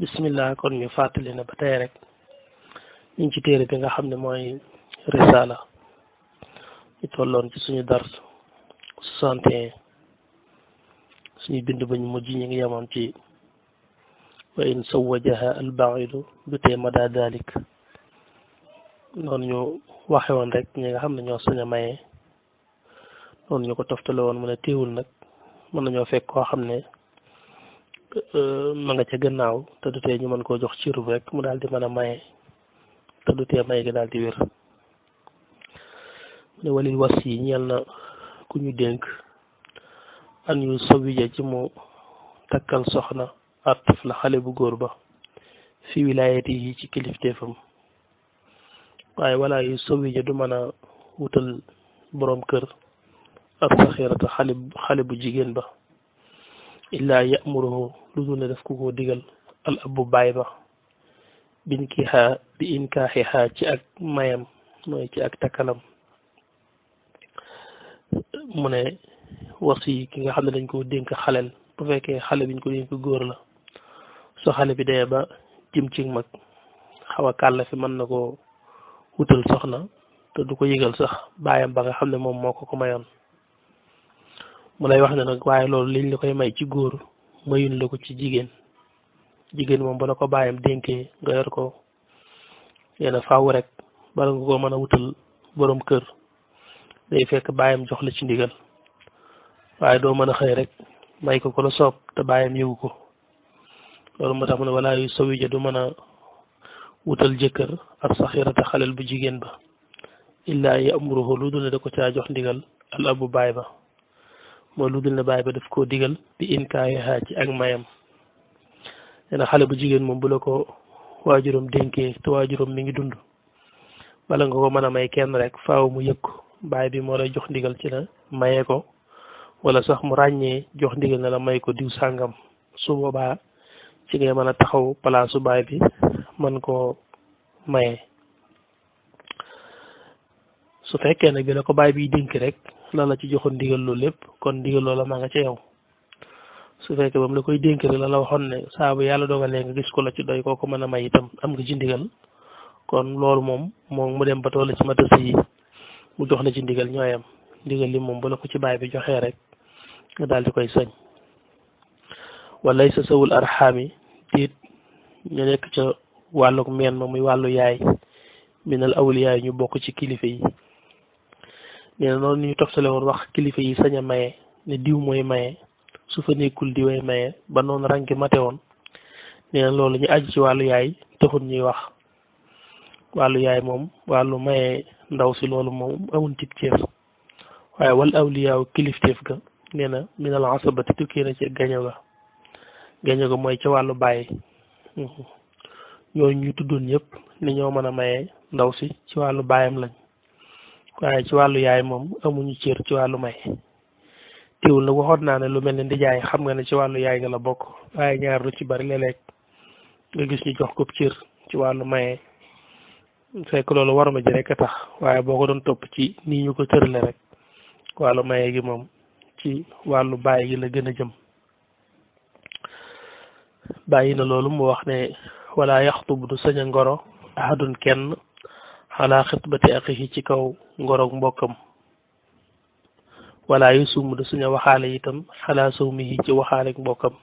bismillah kon ñu fàttali ne ba tey rek ñu ngi ci téere bi nga xam ne mooy risala ñu tolloon ci suñu dars 61 suñu bind ba ñu mujj ñu ngi yemoon ci wa in sawajaha albaidu bi tee mada dalik noonu ñu waxe woon rek ñi nga xam ne ñoo sañ a maye noonu ñu ko toftale woon mu ne téewul nag mën nañoo fekk koo xam ne ma nga ca gannaaw te du tee ñu mën koo jox cirub rek mu daal di mën a maye te du tee may gi daal di wér mu ne walil was yi ñeel na ku ñu dénk an yu sawija ci mu takkal soxna artif la xale bu góor ba fi wilayati yi ci kilifteefam waaye wala yu sawija du mën a wutal boroom kër ak saxirata xale bu jigéen ba illaa yamuruhu lu dul ne daf ko koo digal al abu baay ba bi inkaaxiha ci ak mayam mooy ci ak takkalam mu ne wasi ki nga xam ne dañ ko dénk xalel bu fekkee xale biñ ko dénk góor la so xale bi dee ba jëm ci mag xaw a kàlla fi mën na ko wutal soxna te du ko yëgal sax baayam ba nga xam ne moom moo ko mayoon mu lay wax ne nag waaye loolu liñ la koy may ci góor mayuñ la ko ci jigéen moom bala ko bàyyam dénkee nga yor ko yenn faaw rek bala nga ko mën a wutal borom kër day fekk bàyyam jox la ci ndigal waaye doo mën a xëy rek may ko la soob te bàyyam yëgu ko loolu moo tax mu ne walaa yu sawija du mën a wutal jëkkër ak saxirata xalel bu jigéen ba illaa yamuruhu lu dul ne da ko caa jox ndigal al abu baay ba mooy lu dul ne baay ba daf koo digal bi inkaayiha ci ak mayam nee xale bu jigéen moom bu la ko waajuram dénkee te waajuram mi ngi dund bala nga ko mën a may kenn rek faaw mu yëg ko baay bi moo lay jox ndigal ci la mayee ko wala sax mu ràññee jox ndigal ne la may ko diw sàngam su boobaa ci ngay mën a taxaw palaasu baay bi mën koo maye su fekkee nag bi la ko baay biy dénk rek la ci joxoon ndigal loolu lépp kon ndigal loola maa nga ca yow su fekkee ba mu la koy dénk rek la waxoon ne saa bu yàlla dogalee nga gis ko la ci doy koo ko mën a may itam am nga ci ndigal kon loolu moom mu dem ba toll ci matasi yi mu jox la ci ndigal ñooyam ndigal li moom bu la ko ci baay bi joxee rek nga daal di koy sañ walay sa sawul arxaami tiit ñu nekk ca wàlluk meen ma muy wàllu yaay minal awliyaa yi ñu bokk ci kilifa yi nee na noonu ñu toftale woon wax kilifa yi sañ a maye ne diw mooy maye su fa nekkul diway maye ba noonu ranki mate woon nee na loolu ñu aju ci wàllu yaay taxul ñuy wax wàllu yaay moom wàllu maye ndaw si loolu moom amul tib ceef waaye wal awliyaaw kilifteef ga nee na minal asabati tukkee na ci gaño ga mooy ca wàllu bàyyi ñooñu ñu tuddoon ñëpp ni ñoo mën a maye ndaw si ci wàllu baayam lañ waaye ci wàllu yaay moom amuñu cër ci wàllu may teewul nag waxoon naa ne lu mel ne ndijaay xam nga ne ci wàllu yaay nga la bokk waaye ñaar lu ci bari léeg-léeg nga gis ñu jox ko cër ci wàllu maye fekk loolu war ma ji rek a tax waaye boo ko doon topp ci nii ñu ko tërale rek wàllu maye gi moom ci wàllu bàyyi gi la gën a jëm bàyyi na loolu mu wax ne wala yaxtub du sañ a ngoro ahadun kenn xalaa xitbati axihi ci kaw ngoroog mbokkam wala yu sum du sañ a waxaale itam xalaa sawmihi ci waxaale mbokkam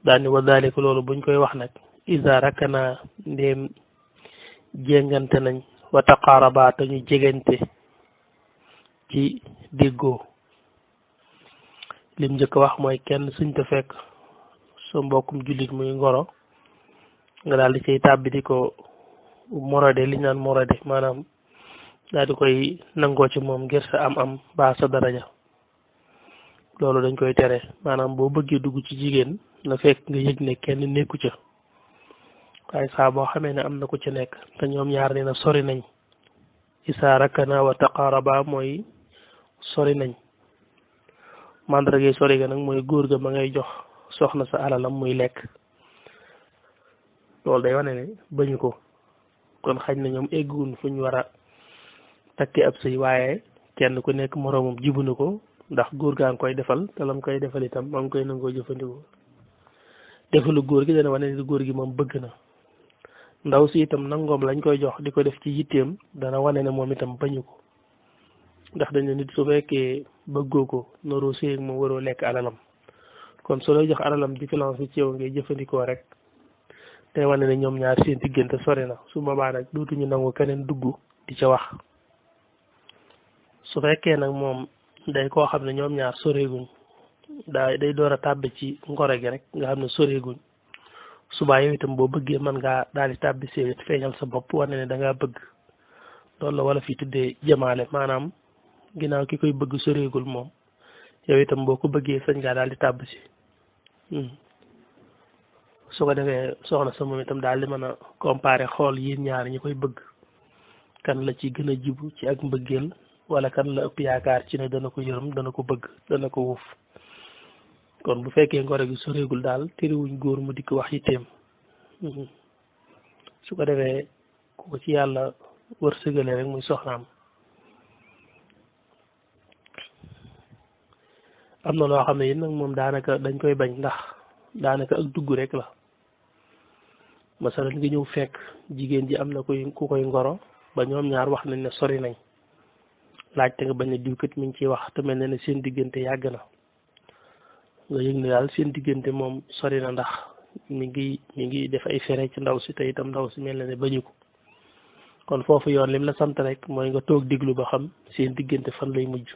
daani wa dalika loolu buñ koy wax nag isa rakkana ndéem jéngante nañ wa taqaaraba te ñu jegante ci déggoo lim njëkk wax mooy kenn suñ te fekk sa mbokkum jullit muy ngoro nga daal di cay tàbbi di ko morode li ñu naan morode maanaam daal di koy nangoo ci moom ngir sa am baa sa daraja loolu dañ koy tere maanaam boo bëggee dugg ci jigéen na fekk nga yëg ne kenn nekku ca waaye saa boo xamee ne am na ku ca nekk te ñoom ñaar nee na sori nañ isaa rakkana wa taqaaraba mooy sori nañ mandarga sori ga nag mooy góor ga ma ngay jox soxna sa alalam muy lekk loolu day wane ne bañu ko kon xañ na ñoom egguwuñ fu ñu war a takki ab sëy waaye kenn ku nekk moroomam jibu na ko ndax góor gaa ngi koy defal te lam koy defal itam ma ngi koy nangoo jëfandikoo defalu góor gi dana wane ne góor gi moom bëgg na ndaw si itam nangoom lañ koy jox di ko def ci yitteem dana wane ne moom itam bañu ko ndax dañ ne nit su fekkee bëggoo ko noroo séeg moom waroo lekk alalam kon su lay jox alalam différence bi ci yow ngay jëfandikoo rek te wane ne ñoom ñaar seen diggante sori na su boobaa nag dootuñu nangu keneen dugg di ca wax su fekkee nag moom day koo xam ne ñoom ñaar soreeguñ day door a tàbbi ci ngoro gi rek nga xam ne soreeguñ subaa yow itam boo bëggee mën ngaa daal di tàbbi see feeñal sa bopp wane ne da ngaa bëgg loolu la wala fi tuddee jëmaale maanaam ginnaaw ki koy bëgg soreegul moom yow itam boo ko bëggee sañ ngaa daal di tàbbi si su ko defee soxna sa moom itam daal di mën a comparer xool yéen ñaar ñi koy bëgg kan la ci gën a jibu ci ak mbëggeel wala kan la ëpp yaakaar ci ne dana ko yërëm dana ko bëgg dana ko wuuf kon bu fekkee ngoro gi soreegul daal terewuñ góor mu dikk wax yitteem su ko defee ku ko ci yàlla wërsëgale rek muy soxnaam am na loo xam ne it nag moom daanaka dañ koy bañ ndax daanaka ak dugg rek la masalan nga ñëw fekk jigéen ji am na ku koy ngoro ba ñoom ñaar wax nañ ne sori nañ laajte nga bañ a diwkat mi ngi ciy wax te mel ne seen diggante yàgg na nga yëg ne daal seen diggante moom sori na ndax mi ngi def ay fere ci ndaw si te itam ndaw si mel na ne bañu ko kon foofu yoon lim la sant rek mooy nga toog diglu ba xam seen diggante fan lay mujj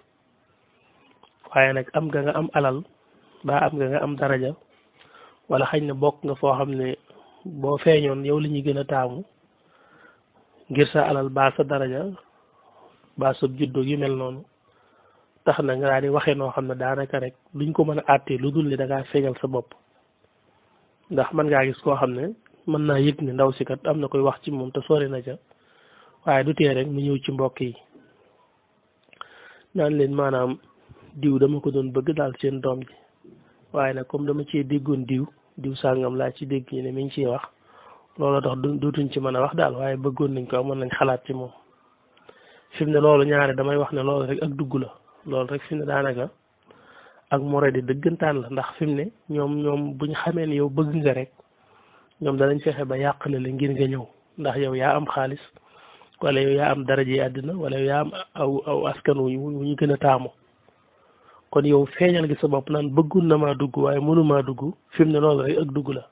waaye nag am nga am alal ba am nga am daraja wala xañ na bokk nga foo xam ne boo feeñoon yow la ñuy gën a taamu ngir sa alal baa sa daraja baa sa juddoo yu mel noonu tax na nga daal di waxee noo xam ne daanaka rek duñ ko mën a àttee lu dul ni da ngaa fegal sa bopp ndax mën ngaa gis koo xam ne mën naa yëg ne ndaw si kat am na koy wax ci moom te sori na ca waaye du tee rek mu ñëw ci mbokk yi naan leen maanaam diw dama ko doon bëgg daal seen doom ji waaye nag comme dama cee déggoon diw sàngam laa ci dégg ñu ne mi ngi ciy wax loolu tax dootuñ ci mën a wax daal waaye bëggoon nañ ko amoon nañ xalaat ci moom fi mu ne loolu ñaare damay wax ne loolu rek ak dugg la loolu rek fi mu ne daanaka ak more di dëggantaan la ndax fi mu ne ñoom buñ xamee ne yow bëgg nga rek ñoom danañ fexe ba yàqale la ngir nga ñëw ndax yow yaa am xaalis wala yow yaa am daraje yi àddina wala yow yaa am aw askan wu ñu gën a taamu kon yow feeñal gi sa bopp naan bëggoon na maa dugg waaye mënu maa dugg fi mu ne loolu rek ak dugg la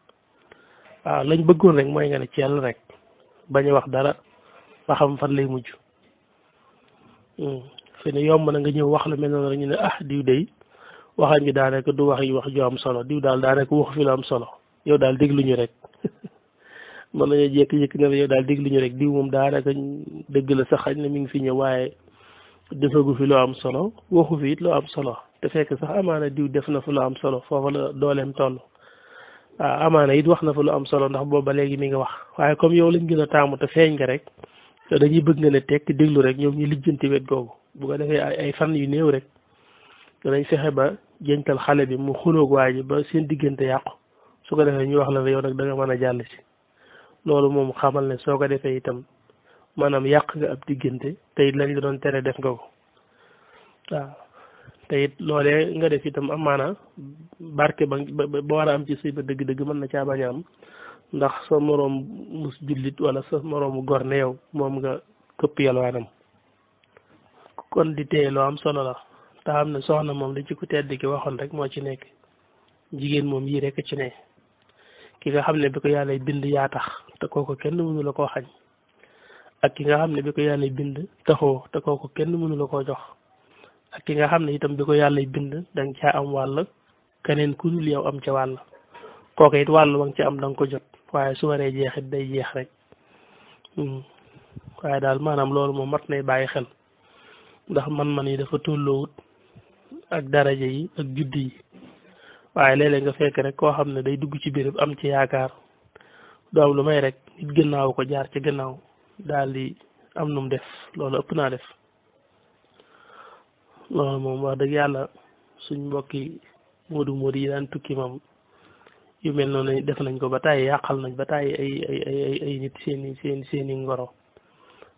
waaw lañ bëggoon rek mooy nga ne ci yàlla rek bañ a wax dara ba xam fan lay mujj fi ne yomb na nga ñëw wax la mel noonu rek ñu ne diw day waxañ gi daanaka du wax ju am solo diw daal daanaka wax fi lu am solo yow daal dégluñu rek mën nañu jékki-jékki ne la yow daal dégluñu rek diw moom daanaka dëgg la sax xañ na mi ngi fi ñëw waaye defagu fi loo am solo waxu fi it loo am solo te fekk sax amaana diw def na fa lu am solo foofa la dooleem toll waaw amaana it wax na fa lu am solo ndax booba léegi mi nga wax waaye comme yow lañ gën a taamu te feeñ nga rek te dañuy bëgg nga ne tekk déglu rek ñoom ñu lijjanti wet googu bu ko defee ay fan yu néew rek danañ fexe ba jëntal xale bi mu xuloog waa ji ba seen diggante yàqu su ko defee ñu wax la yow nag da nga mën a jàll si loolu moom xamal ne soo ko defee itam maanaam yàq nga ab diggante te it lañ la doon tere def nga ko waaw te it loolee nga def itam amaana barke ba war a am ci sëy ba dëgg-dëgg mën na caa bañ a am ndax sa moroom mus jullit wala sa moroomu gor ne yow moom nga këpp yalwaanam kon di téye loo am solo la te xam ne soxna moom li ci ku tedd ki waxoon rek moo ci nekk jigéen moom yii rek ci ne ki nga xam ne bi ko yàlla bind yaa tax te kooku kenn mënu la koo xañ ak ki nga xam ne bi ko yàlla bind taxoo te kooku kenn mënu la koo jox ak ki nga xam ne itam bi ko yàlla bind danga caa am wàll keneen ku dul yow am ca wàll kooku it wàll wa nga ca am da nga ko jot waaye su waree jeexit day jeex rek waaye daal maanaam loolu moom mat nay bàyyi xel ndax man yi dafa tolloowut ak daraja yi ak juddi yi waaye léeg-léeg nga fekk rek koo xam ne day dugg ci béréb am ci yaakaar du am lu may rek nit gannaaw ko jaar ci gannaaw daal di am nu mu def loolu ëpp naa def loolu moom wax dëgg yàlla suñ mbokki moodu yi daan tukki moom yu mel noonu def nañ ko ba tàyyi yàqal nañ ba tàyyi ay nit seeni ngoro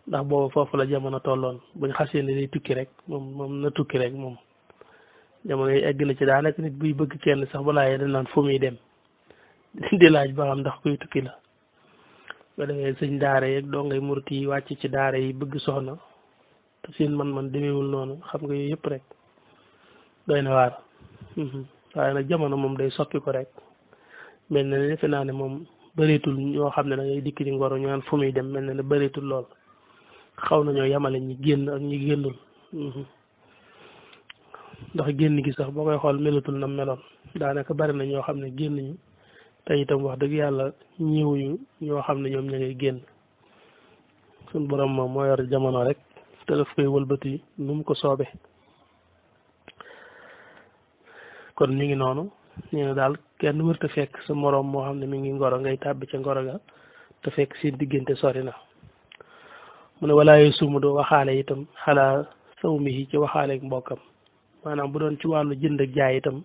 ndax boobu foofu la jamono tolloon buñ xasee ne day tukki rek moom na tukki rek moom jamono yi egg na ci daanaka nit buy bëgg kenn sax balaa yee dañ naan fu muy dem di laaj ba xam ndax kuy tukki la ba defee sëñ daara yeeg doo ngay murit yi wàcc ci daara yi bëgg soxna te seen man demeewul noonu xam nga yooyu yëpp rek doy na waar waaye nag jamono moom day soppi ko rek mel na ne defe naa ne moom bëreetul ñoo xam ne da ngay dikk ci Ngoro ñu naan fu muy dem mel na ne bëreetul lool xaw nañoo yamale ñi génn ak ñi génnul ndax génn gi sax boo koy xool melatul na meloon daanaka bari na ñoo xam ne génn ñu te itam wax dëgg yàlla ñëwuñu ñoo xam ne ñoom ña ngay génn suñ borom moom moo yor jamono rek te daf koy wëlbati nu mu ko soobe kon mi ngi noonu ñu ne daal kenn wërta fekk sa moroom moo xam ne mi ngi Ngoro ngay tàbbi ca Ngoro ga te fekk seen diggante sori na mu ne walaaye sumu doo waxaale itam xalaa saw mi yi ci waxaaleek mbokkam maanaam bu doon ci wàllu jënd ak jaay itam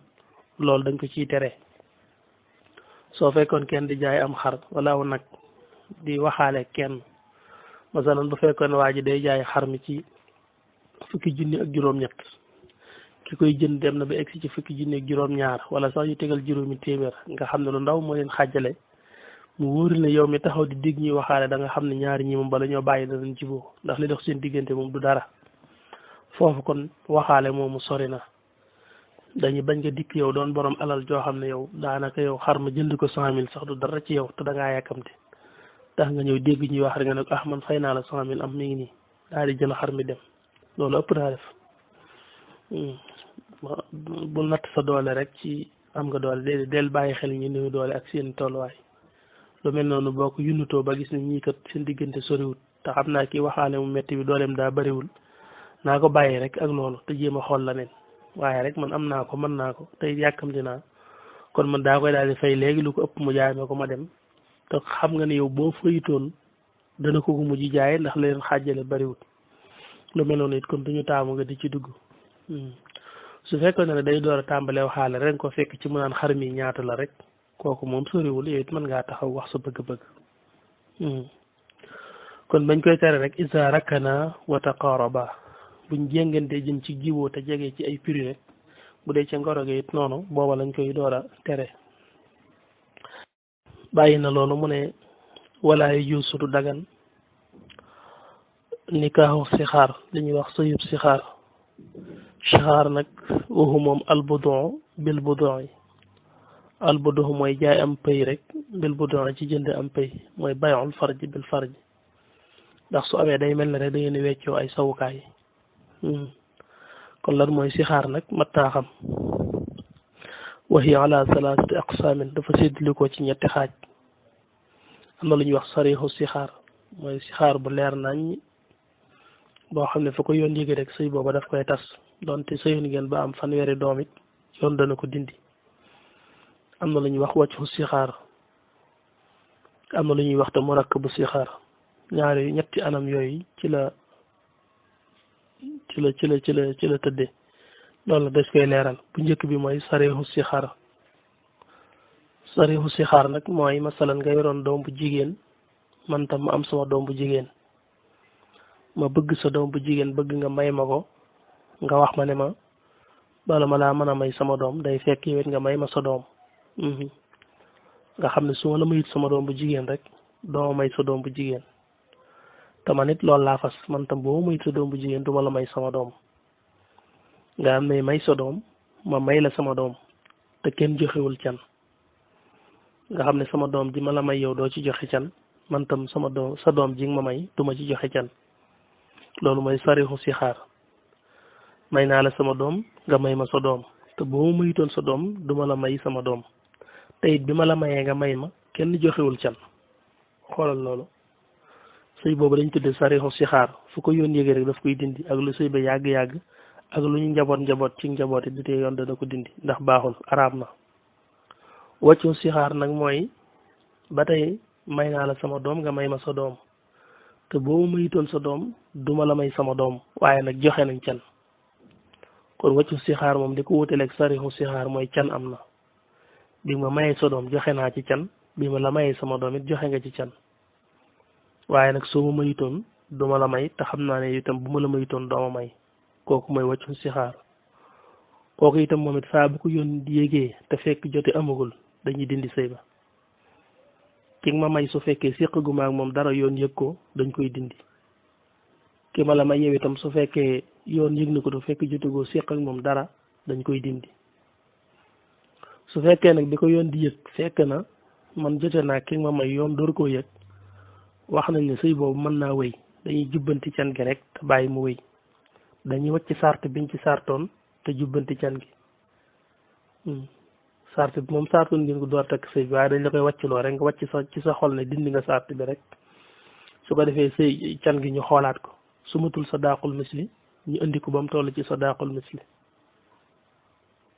loolu dañ ko ciy tere soo fekkoon kenn di jaay am xar wala aw nag di waxaale kenn masalan bu fekkoon waa ji day jaay xar mi ci fukki junni ak juróom-ñett ki koy jënd dem na ba egsi ci fukki junni ak juróom-ñaar wala sax yu tegal juróomi téeméer nga xam ne lu ndaw moo leen xàjjale mu wóori ne yow mi taxaw di digg ñuy waxaale da nga xam ne ñaari ñi moom bala ñoo bàyyi danañ jiboo ndax li dox seen diggante moom du dara foofu kon waxaale moomu sori na dañuy bañ nga dikk yow doon borom alal joo xam ne yow daanaka yow xar ma jënd ko 100 000 sax du dara ci yow te da ngaa yàkkamte tax nga ñëw dégg ñuy wax rek nga ne ko man fay naa la 100 000 am mi ngi nii daal di jël xar mi dem loolu ëpp naa def bul natt sa doole rek ci am nga doole déedéet del bàyyi xel ñu néew doole ak seen tolluwaay lu mel noonu boo ko yunnutoo ba gis ne ñii kat seen diggante soriwul te xam naa kii waxaale mu metti bi dooleem daa bariwul naa ko bàyyi rek ak loolu te jéem a xool la neen waaye rek man am naa ko mën naa ko tey yàkkamti naa kon man daa koy daal di fay léegi lu ko ëpp mu jaay ma ko ma dem te xam nga ne yow boo fayitoon dana ko mujj jaay ndax leen xàjjale bariwul lu mel noonu it kon duñu taamu nga di ci dugg su fekkoon ne day door a tàmbalee waxaale ren ko fekk ci mu naan xar mi ñaata la rek kooku moom soriwul yow it mën ngaa taxaw wax sa bëgg-bëgg kon bañ koy tere rek isa rakkana wa taqaraba buñ jéngante jëm ci jiwoo te jege ci ay prix rek bu dee ca Ngoro gi it noonu booba lañ koy door a tere bàyyi na loolu mu ne wala yu juusutu dagan nikaahu sixaar li ñuy wax sëyub sixaar sixaar nag waxu moom albudon bil budon yi albudon mooy jaay am pay rek bil budon ci jënd am pay mooy bayul farji bil farji ndax su amee day mel ne rek da ngeen weccoo ay sawukaay kon lan mooy sixaar nag mattaa xam waxi ala salaasati aqsaamin dafa séddli ko ci ñetti xaaj am na lu ñuy wax sarixu sixaar mooy sixaar bu leer nañ boo xam ne fu ko yoon yéege rek sëy booba daf koy tas donte sëyoon ngeen ba am fanweeri doom it yoon dana ko dindi am na lu ñuy wax wàccu sixaar am na lu ñuy wax te murakkabu sixaar ñaari ñetti anam yooyu ci la tëddee loolu la des koy leeral bu njëkk bi mooy sarixu sixaar nag mooy masalan nga yoroon doom bu jigéen man tam ma am sama doom bu jigéen ma bëgg sa doom bu jigéen bëgg nga may ma ko nga wax ma ne ma bala ma laa mën a may sama doom day fekk yow it nga may ma sa doom nga xam ne su ma la mayit sama doom bu jigéen rek doo may sa doom bu jigéen te man it loolu laa fas man tam boo mayit sa doom bu jigéen du ma la may sama doom nga am ne may sa doom ma may la sama doom te kenn joxewul can nga xam ne sama doom ji ma la may yow doo ci joxe can man tam sama doom sa doom ji nga ma may du ma ci joxe can loolu mooy sarixu sixaar may naa la sama doom nga may ma sa doom te boo ma mayitoon sa doom du ma la may sama doom te it bi ma la mayee nga may ma kenn joxewul can xoolal loolu sëy boobu dañ tudde sarixu sixaar fu ko yoon yéege rek daf koy dindi ak lu sëy ba yàgg-yàgg ak lu ñu njaboot ci njaboot it du tee yoon dana ko dindi ndax baaxul araam na wàccu sixaar nag mooy ba tey may naa la sama doom nga may ma sa doom te boo mayitoon sa doom duma la may sama doom waaye nag joxe nañ can kon wàccu sixaar moom di ko wutaleeg sarixu sixaar mooy can am na bi ma mayee sa doom joxe naa ci can bi ma la mayee sama doom it joxe nga ci can waaye nag soo ma mayitoon duma la may te xam naa ne itam bu ma la mayitoon dooma may kooku mooy wàccu sixaar kooku itam moom it saa bu ko yoon yégee te fekk jote amagul dañuy dindi sëy ba ki ma may su fekkee séqaguma ak moom dara yoon yëg ko dañ koy dindi ki ma la may yow itam su fekkee yoon yëg na ko du fekk jotagoo séq ak moom dara dañ koy dindi su fekkee nag bi ko yoon di yëg fekk na man jote naa ki ma may yoon door koo yëg wax nañ ne sëy boobu mën naa wéy dañuy jubbanti can gi rek te bàyyi mu wéy dañuy wàcc sart biñ ci sartoon te jubbanti can gi sart bi moom sartoon ngeen ko door takk sëy bi waaye dañ la koy wàccloo rek nga wàcc sa ci sa xol ne dindi nga sart bi rek su ko defee sëy can gi ñu xoolaat ko su matul sadaqul misli ñu indi ko ba mu toll ci sadaqul misli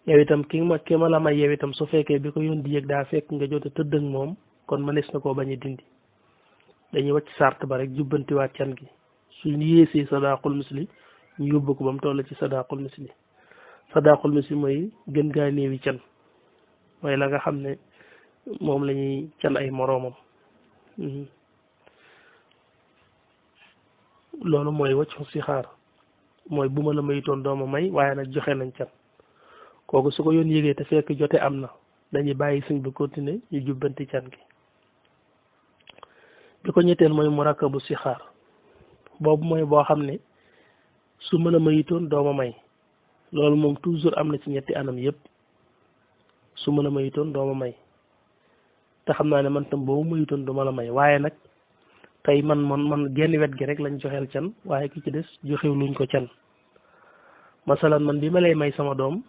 yow itam ki ma la may yow itam su fekkee bi ko yoon di yëg daa fekk nga jote tëdd ak moom kon mënees na koo bañ a dindi dañuy wàcc sart ba rek jubbantiwaat can gi suñu yéesee sadaqul misli ñu yóbbu ko ba mu toll ci sadaqul misli mooy gën gaa néewi can mooy la nga xam ne moom la ñuy can ay moroomam loolu mooy waccu si xaar mooy bu ma la mayitoon dooma may waaye nag joxe nañ can kooku su ko yoon yégee te fekk jote am na dañuy bàyyi sëñ bi continuer ñu jubbanti can gi bi ko ñetteel mooy murakabu si xaar boobu mooy boo xam ne su ma la mayitoon dooma may loolu moom toujours am na ci ñetti anam yépp su ma la mayitoon dooma may te xam naa ne man tam boobu mayitoon du ma la may waaye nag tey man genn wet gi rek lañ joxeel can waaye ki ci des joxew luñ ko can masalan man bi ma lay may sama doom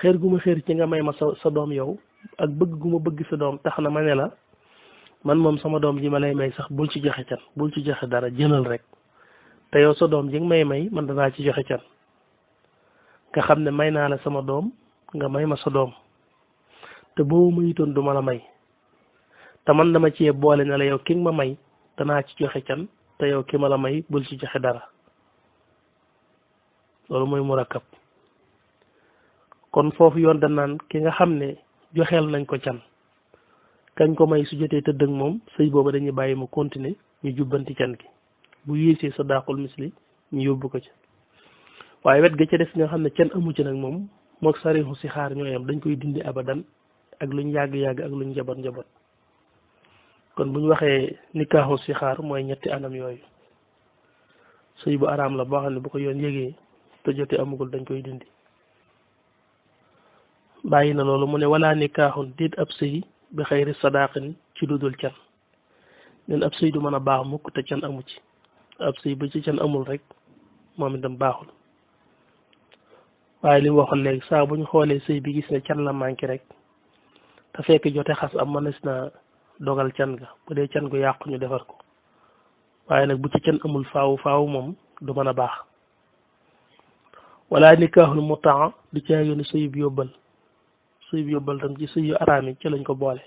xeer gu ma xeer ci nga may ma sa doom yow ak bëgg gu ma bëgg sa doom tax na ma ne la man moom sama doom ji ma lay may sax bul ci joxe can bul ci joxe dara jëlal rek te yow sa doom ji nga may man danaa ci joxe can nga xam ne may naa la sama doom nga may ma sa doom te boobu mayitoon du ma la may te man dama cee boole na la yow ki nga ma may danaa ci joxe can te yow ki ma la may bul ci joxe dara loolu mooy murakab kon foofu yoon danaan ki nga xam ne joxeel nañ ko can kañ ko may su jotee tëdd ak moom sëy boobu dañuy bàyyi mu continuer ñu jubbanti can gi bu yéesee sadaqul misli ñu yóbbu ko ci waaye wet ga ca def nga xam ne can amu ci nag moom mook sarixu si xaar ñoo yam dañ koy dindi abadan ak luñ yàgg-yàgg ak luñ njaboot kon bu ñu waxee nikaaxu si xaar mooy ñetti anam yooyu sëy bu araam la boo xam ne bu ko yoon yégee te jote amugul dañ koy dindi bàyyi na loolu mu ne wala nikaaxun déet ab sëy bi xayri sadaqin ci ludul can nen ab sëy du mën a baax mukk te can amu ci ab sëy ba ci can amul rek moom itam baaxul waaye li mu waxoon léegi saa bu ñu xoolee sëy bi gis ne can la manqué rek te fekk jote xas am mënees na dogal can ga bu dee can gu yàqu ñu defar ko waaye nag bu ci can amul faaw moom du mën a baax wala nikaaxul mutaa du caa yoonu sëyub yóbbal tam ci sëyu araam yi ci lañ ko boole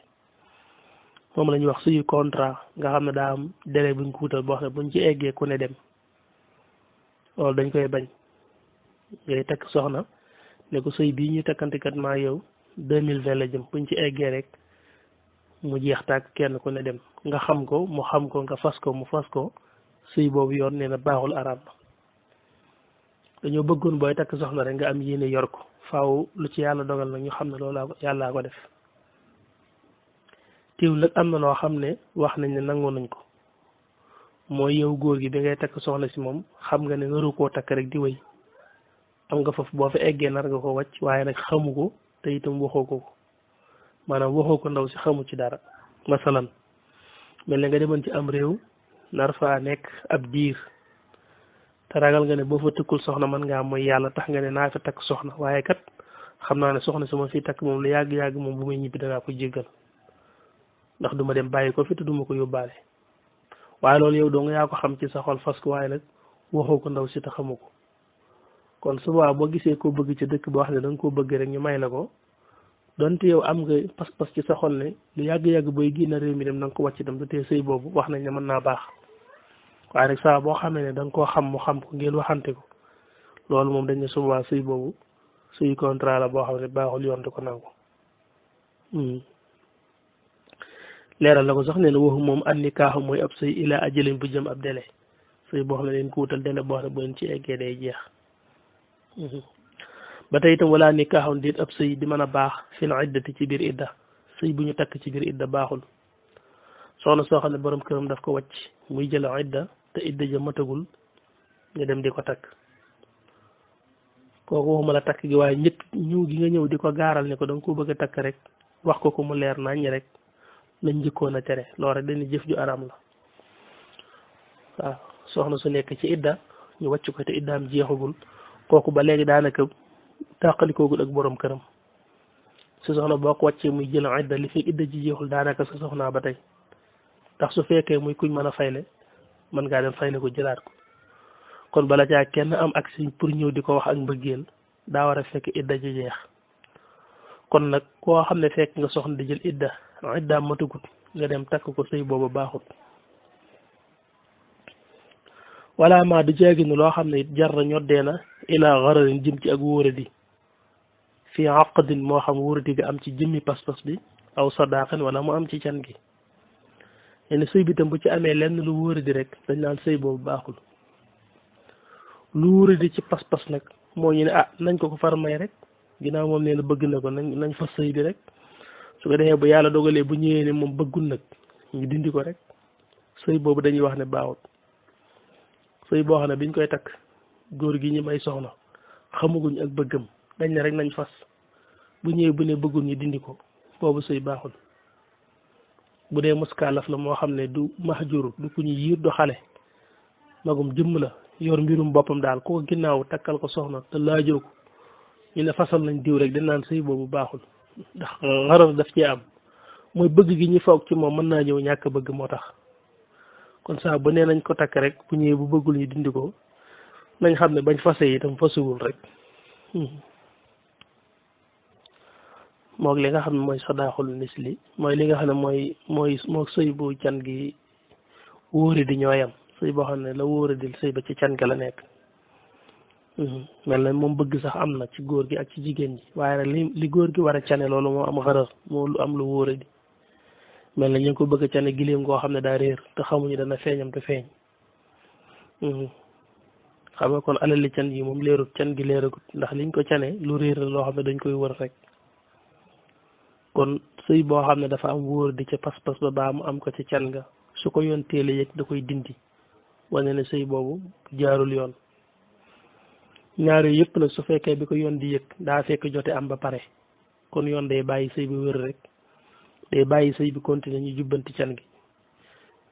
moom la ñuy wax sëyu contrat nga xam ne daa am délai buñ ko wutal boo xam ne buñ ci eggee ku ne dem loolu dañ koy bañ ngay takk soxna ne ko sëy bii ñu takkantikat maa yow 2020 la jëm buñ ci eggee rek mu jeex tàkk kenn ku ne dem nga xam ko mu xam ko nga fas ko mu fas ko sëy boobu yoon nee na baaxul araam na dañoo bëggoon booy takk soxna rek nga am yéene yor ko faaw lu ci yàlla dogal nag ñu xam ne loolu yàllaa ko def tiw nag am na loo xam ne wax nañ ne nangu nañ ko mooy yow góor gi bi ngay takk soxna si moom xam nga ne naru koo takk rek di wéy am nga foofu boo fa eggee nar nga ko wàcc waaye nag xamu ko te itam waxoo ko maanaam waxoo ko ndaw si xamu ci dara masalan mel ne nga demoon ci am réew nar faa nekk ab diir te ragal nga ne boo fa tëkkul soxna mën ngaa mooy yàlla tax nga ne naa fa takk soxna waaye kat xam naa ne soxna sama fi takk moom lu yàgg-yàgg moom bu may ñibbi danaa ko jéggal ndax duma dem bàyyi ko fi te duma ko yóbbaale waaye loolu yow doo nga yaa ko xam ci sa xol fas ko waaye nag waxoo ko ndaw si te xamu ko kon suba boo gisee koo bëgg ci dëkk boo xam ne da nga koo bëgg rek ñu may la ko donte yow am nga pas-pas ci sa xol ne lu yàgg-yàgg booy génn réew mi dem na nga ko wàcc itam te tey sëy boobu wax nañ ne mën naa baax waaye nag saa boo xamee ne da nga koo xam mu xam ko ngeen waxante ko loolu moom dañ ne suba sëy boobu sëy contrat la boo xam ne baaxul yoon di ko nangu leeral la ko sax nee na waxu moom an nikaaxu mooy ab sëy ila ajalin bu jëm ab délai sëy boo xam ne leen ko wutal délai boo xam ne bu leen ci eggee day jeex ba tey itam wala nikaaxun déet ab sëy di mën a baax fil iddati ci biir idda sëy bu ñu takk ci biir idda baaxul soxna soo xam ne borom këram daf ko wàcc muy jël idda te idda ja matagul nga dem di ko takk kooku waxuma la takk gi waaye njëkk ñëw gi nga ñëw di ko gaaral ne ko da nga ko bëgg a takk rek wax ko mu leer naññ rek lañ njëkkoon a tere loolu rek dañuy jëf ju araam la waaw soxna su nekk ci idda ñu wàcc ko te iddaam jeexagul kooku ba léegi daanaka tàqalikoogul ak borom këram su soxna boo ko wàccee muy jël idda li fi idda ji jeexul daanaka sa soxnaa ba tey ndax su fekkee muy kuñ mën a fayle mën ngaa dem fayle ko jëlaat ko kon bala caa kenn am accès pour ñëw di ko wax ak mbëggeel daa war a fekk idda ji jeex kon nag koo xam ne fekk nga soxna di jël iddaam matagut nga dem takk ko sëy boobu baaxut wala ma du jeeginu loo xam ne it jar na ñoddee na ilaa xararin jëm ci ak wóoradi fii aqdin moo xam wóoradi ga am ci jëmmi pas-pas bi aw sadaqin wala mu am ci can gi yenn sëy bi tam bu ci amee lenn lu wóoradi rek dañ naan sëy boobu baaxul lu wóoradi ci pas-pas nag moo ñu ne nañ ko far may rek ginnaaw moom nee na bëgg na ko nañ fa sëy bi rek su ko defee bu yàlla dogalee bu ñëwee ne moom bëggul nag ñu dindi ko rek sëy boobu dañuy wax ne baaxul sëy boo xam ne biñ koy takk góor gi ñi may soxna xamaguñ ak bëggam dañ ne rek nañ fas bu ñëwee bu ne bëggul ñu dindi ko boobu sëy baaxul bu dee muskaalaf la moo xam ne du mahjur du ku ñu yiir du xale magum jëmm la yor mbirum boppam daal ku ko ginnaaw takkal ko soxna te laajoo ko ñu ne fasal nañ diw rek dañ naan sëy boobu baaxul ndax xarar daf cee am mooy bëgg gi ñu foog ci moom mën naa ñëw ñàkk bëgg moo tax kon saa bu nee nañ ko takk rek bu ñëwee bu bëggul ñu dindi ko nañ xam ne bañ fase itam fasuwul rek moog li nga xam ne mooy sadaaxul misli mooy li nga xam ne mooy moo sëy bu can gi wóori di ñooyam sëy boo xam ne la wóori di sëy ba ci can ga la nekk mel na moom bëgg sax am na ci góor gi ak ci jigéen ji waaye nag li góor gi war a cane loolu moo am xarar moo lu am lu wóori di mel na ñu ngi ko bëgg a cane giléem ngoo xam ne daa réer te xamuñu dana feeñam te feeñ xam nga kon alali can yi moom leerut can gi leeragut ndax liñ ko cane lu réer la loo xam ne dañ koy wër rek kon sëy boo xam ne dafa am wóor di ca pas-pas ba baa mu am ko ci can nga su ko yoon téele yëg da koy dindi wane ne sëy boobu jaarul yoon ñaar yooyu yëpp nag su fekkee bi ko yoon di yëg daa fekk jote am ba pare kon yoon day bàyyi sëy bi wër rek day bàyyi sëy bi continuer ñu jubbanti can gi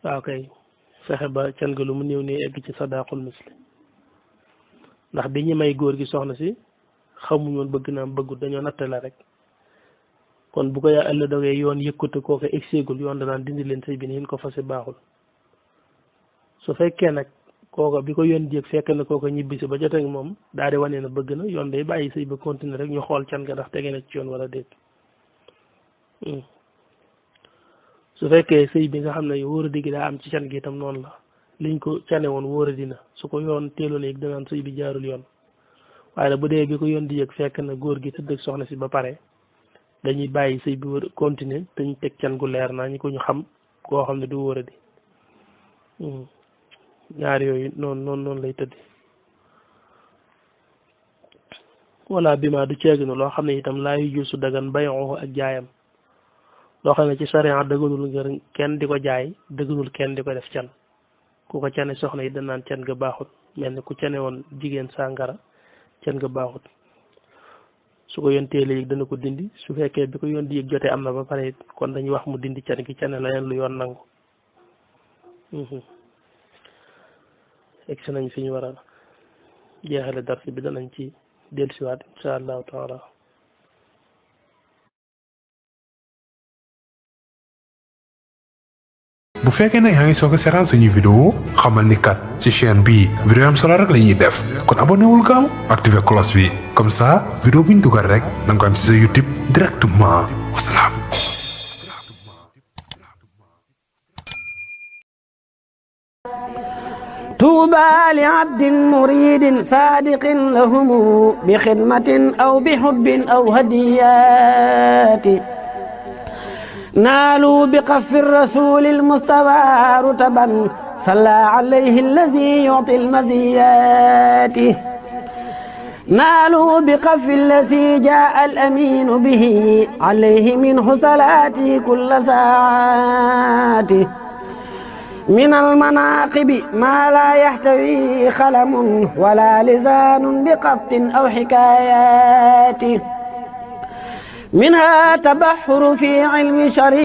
waaw kay fexe ba can ga lu mu néew ne egg ci sadaqul misli ndax bi ñu may góor gi soxna si xamuñ woon bëgg na am bëggut dañoo natte la rek kon bu ko yaa ëllëg dogee yoon yëkkute kooku egseegul yoon danaan dindi leen sëy bi ni ko fase baaxul su fekkee nag kooka bi ko yoon di yëg fekk na kooka ñibbisi ba jotee moom daal di wane na bëgg na yoon day bàyyi sëy ba continuer rek ñu xool can ga ndax tege na ci yoon wala déet su fekkee sëy bi nga xam ne wóoradi gi daa am ci can gi itam noonu la liñ ko cane woon wóoradi na su ko yoon teeloon yëg danaan sëy bi jaarul yoon waaye nag bu dee bi ko yoon di yëg fekk na góor gi tëdd ak soxna si ba pare dañuy bàyyi sëy bi wër continuer dañu teg can gu leer naa ñi ko ñu xam koo xam ne du wóoradi ñaar yooyu noonu lay tëdd wala bi ma du ceeginu loo xam ne itam laa yu jul su dagan bayoo ak jaayam loo xam ne ci sariya dëgganul ngir kenn di ko jaay dëgganul kenn di ko def can ku ko cane soxna yi danaan can ga baaxut mel ni ku cane woon jigéen sàngara can ga baaxut su ko yoon teele yëg dana ko dindi su fekkee bi ko yoon di yëg jotee am na ba pare kon dañuy wax mu dindi can gi cane leneen lu yoon nangu egsi nañ fi ñu war a jeexale dars bi danañ ci dellusiwaat insha allahu taala bu fekkee nag yaa ngi soog a seetaan suñuy vidéo xamal ni kat ci chaîne bii vidéo am solo rek la ñuy def kon abonné wul gaaw activé cloche bi comme ça vidéo bu ñu dugal rek da nga ko am ci sa YouTube directement wasalaam. طوبى لعبد مريد صادق لهم بخدمة أو بحب أو هديات نالوا بقف الرسول المصطفى رتبا صلى عليه الذي يعطي المزيات نالوا بقف الذي جاء الأمين به عليه منه صلاتي كل ساعات من المناقب ما لا يحتوي خلم ولا لسان بقط أو حكايات منها تبحر في علم شريع